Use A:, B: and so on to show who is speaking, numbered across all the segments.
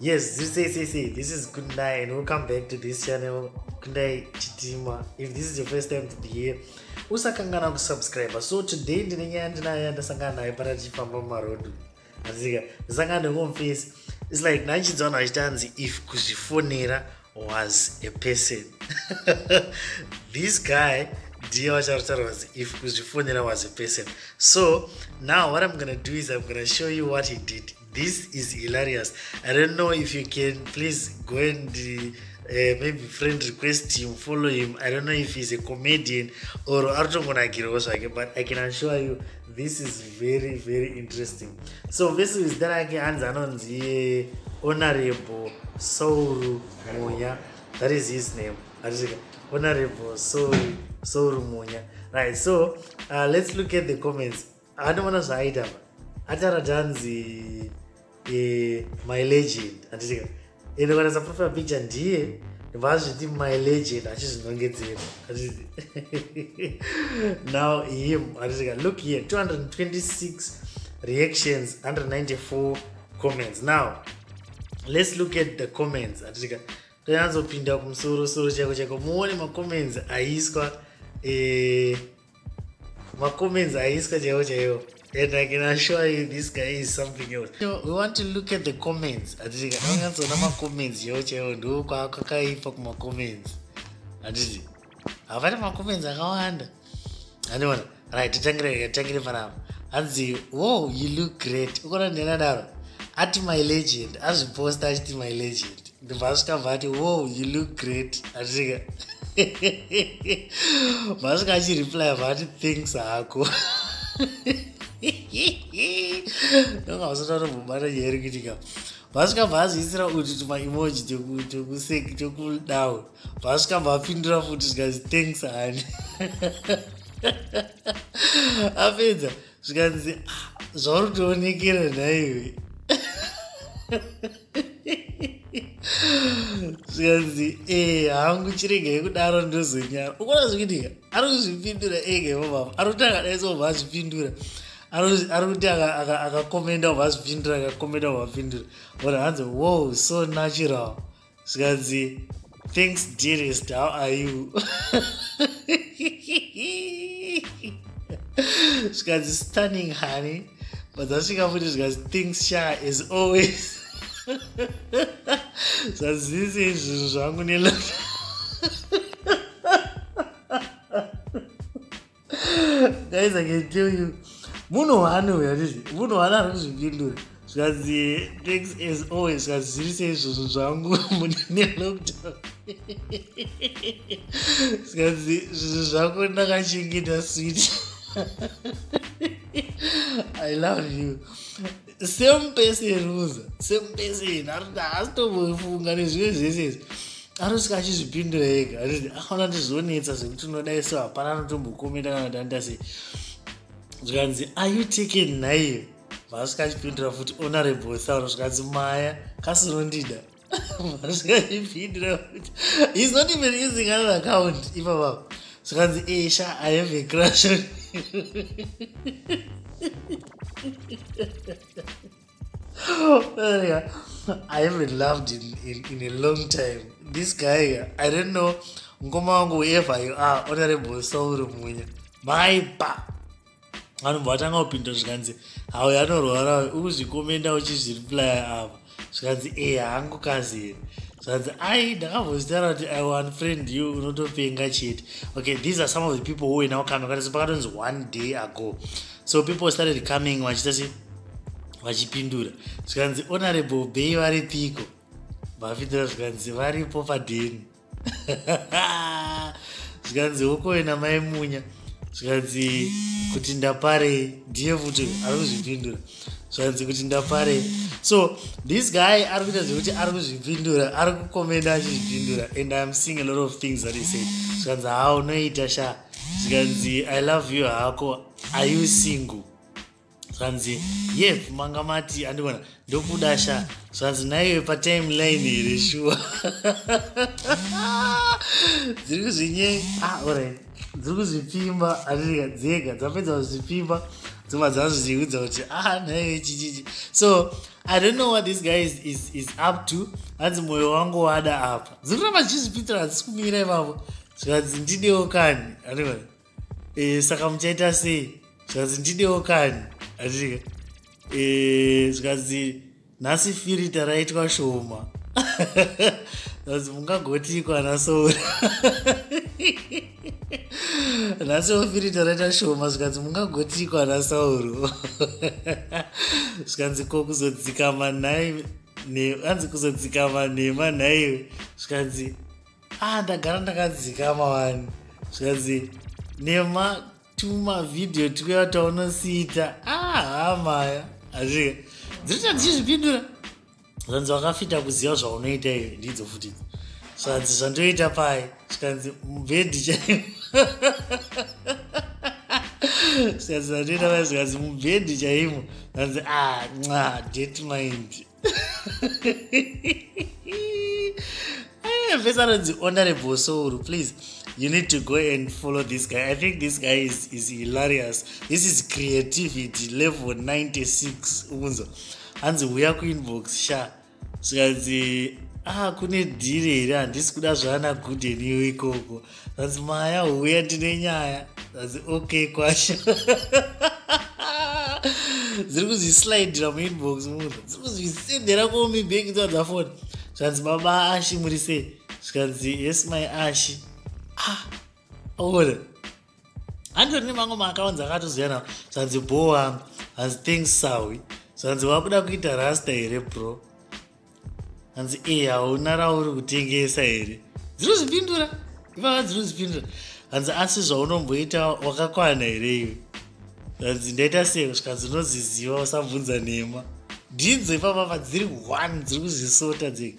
A: Yes, say say say this is Kundai and welcome back to this channel, Kundai Chitima. If this is your first time to be here, usakangana kusubscribe. So today ndine nyaya ndinayo yandasangana nayo pana tichifamba mumarodhi. Andika ndasangana nekumface. It's like nanchidzana achitanzi if kuzvifonera was a person. This guy ndiye wacharutaura was if kuzvifonera was a person. So now what I'm gonna do is I'm gonna show you what he did. This is hilarious. I don't know if you can please go and maybe friend request him, follow him. I don't know if he's a comedian or aritongonakirawo zvake, but I can assure you this is very very interesting. So this is zita rake hanzi anonzi Honorable Sauru Munya. That is his name. Honorable Sauru Munya. Right, so let's look at the comments. Anoona zvaaita atara tanzi my legend. Anditika ende kana profile picture ndiye vazviti my legend achizvinongedzera. Now him, anditika look here, 226 reactions, 194 comments. Now let's look at the comments. Anditika toyanzopinda kumusoro soro chako chako muone macomments aiswa, macomments aiswa chaiwo chaiwo. And I can assure you this guy is something else. You know, we want to look at the comments. Anditi anganzona macomments chaiwo chaiwo ndo kwakaipa kumacomments. Anditi havana macomments akawanda. Andiona right, titangire panapa. Hanzi wow, you look great. Ukona ndinadaro ati my legend, azviposta achiti my legend. Ndibva asvika bva ati wow, you look great. Andika vasvika achireply bva ati thanks hako. Ndonga vasati vatombobata nyaya iri kuitika. Vasvika bva azviisira utu tumaemoji tekudawo. Vasvika bva apindura futi zvikanzi thanks honey. Apedza zvikanzi zvauri kutoonekera nhaiwe. Zvikanzi hangu chiregai kudaro ndozonyara. Ukona zvikuitika ari kuzvipindura ega ipapapa. Ari kuti akadai obva azvipindura. Ari kuti akakomenda obva azvipindura, akakomenda obva apindura. Ona hanzi wow, so natural. Zvikanzi thanks dearest, how are you? Zvikanzi stunning honey. But zasvika futi zvikanzi thanks sha as always. Zvazvise zvinhu zvangu nela. Guys, I can tell you, munhu wani uyu handiti munhu wani ari kuzvipindura. Zvikanzi thanks as always. Zvikanzi zviri sei zvinhu zvangu mune lockdown. Zvikanzi zvinhu zvako ndakachengeta sweet. I love you. Same person uza, same person. Haasitombofunga nezvimwe zvese izvi. Anosvika achizvipindura ega. Handiti akaona kuti zvonetsa zvekuti unodai so hapana anotombokomenda kana kuti anoita sei. Zvikanzi are you taken naiye? Vasvika achipindura futi Honorable Sauro. Zvikanzi maya kasi unondida. Vasvika achipindura futi. He's not even using another account ipapapa. Zvikanzi esha, I have a crush on you. I haven't loved in a long time. This guy, I don't know. Ngoma wangu whoever you are, Honorable Sauro Munya. Maipa. Vanobva vatanga kupinda zvikanzi hauya anorwara ukuzvikomenda uchizvireply apa. Zvikanzi hangu kazi here. Zvikanzi ai ndakambozvitaura kuti I want friend you unotopenga chete. Okay, these are some of the people who were now coming. Kana pakatonzi one day ago. So people started coming vachiita sei vachipindura. Zvikanzi Honorable Bay varipiko. Vapindura zvikanzi varipo padheni. Zvikanzi ukoena mai Munya. Zvikanzi kuti ndapare ndiye futi ari kuzvipindura. Zvikanzi kuti ndapare. So this guy ari kuita zvekuti ari kuzvipindura, ari kukomenda achizvipindura, and I'm seeing a lot of things that he said. Zvikanzi ha unoita sha. Zvikanzi I love you hako. Are you single? Zvikanzi yep manga mati andibona ndokuda sha. Zvikanzi naiwe patimeline here shuwa. Dziri kuzvinye alright. Dziri kuzvipimba andika dzega dzapedza kuzvipimba Dzobva dzazviudza kuti, "Ah, nhaiwe, chichichi." So I don't know what this guy is up to. Hanzi, "Mwoyo wangu wada apa." Dziri kuramba dzichizvipindura, hadzisi kumira ipapo. Zvikanzi, "Ndidewo kani." Andiona saka muchaita sei? Zvikanzi, "Ndidewo kani." Andika zvikanzi, "Nhasi filter raitwa shoma." Zvanzi, "Mungagotikwa nasoura nhasiwo filter raita shoma." Zvikanzi, "Mungagotikwa nasauro." Zvikanzi, "Ko kuzodzikama nhai?" Hanzi, "Kuzodzikama nhema nhaiwe?" Zvikanzi, "A, ndagara ndakadzikama wani." Zvikanzi, "Nema tumavhidhiyo twuya taunosiita." Ahamaya, azvika dzirita dzichizvipindura. Zvanzi, "Wakafita kuziva zvaunoita iyo." Ndidzo futi. Zvanzi, "Zvandoita pai?" Zvikanzi, "Mubhedhi chaimo." Zvikanzi, "Zvandoita pai?" Zvikanzi, "Mubhedhi chaimo." Zvanzi, "A nca, det mind." Vese anonzi Honorable Soul. Please, you need to go and follow this guy. I think this guy is hilarious. This is creativity level 96. Unzo hanzi, "Uya kuinbox sha." Zvikanzi, "Ah, kune deal here? Handisi kuda zvaana gudeniwo ikoko." Zvanzi, "Maya, uya, ndine nyaya." Zvanzi, "Okay, kwasha." Dziri kuzvislidira muinbox munhu, dziri kuzvisendera komibhengi dza dzafoni. Zvanzi, "Baba Ashi, muri sei?" Zvikanzi, "Yes, my Ashi." Ah, ona, handori nemamwe maaccounts akatoziva nawo. Zvanzi, "Bo wangu." Hanzi, "Thanks, sawi." Zvanzi, "Wakuda kuita rasta here, bro?" Hanzi, "E, hauna rauri kutengesa here?" Dziri kuzvipindura ipapa, dziri kuzvipindura. Hanzi, "Asi zvaunomboita wakakwana here iwe?" Hanzi, "Ndaita sei?" Zvikanzi, "Unoziziva, usabvunza nhema." Ndidzo ipapapa dziri one, dziri kuzvisota dzega.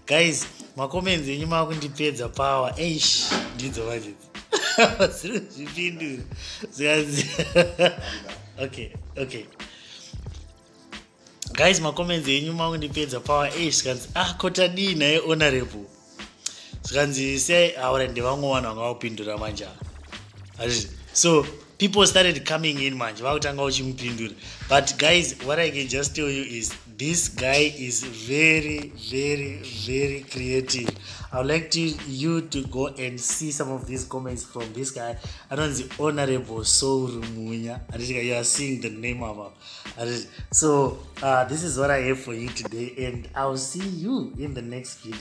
A: Guys, macomments enyu makundipedza power. Eish, ndidzo manje dziri kuzvipindura. Zvikanzi, Okay, guys, macomments enyu makundipedza power." Eish. Zvikanzi, "Ah, kotadii naye Honorable?" Zvikanzi, "Sei aura." Ndevamwe vanhu vanga vakupindura manje ava. So people started coming in manje, vakutanga uchimupindura. But guys, what I can just tell you is this guy is very, very, very creative. I would like you to go and see some of these comments from this guy anonzi Honorable Soul Munya. Anditi you are seeing the name above? So this is what I have for you today, and I'll see you in the next video.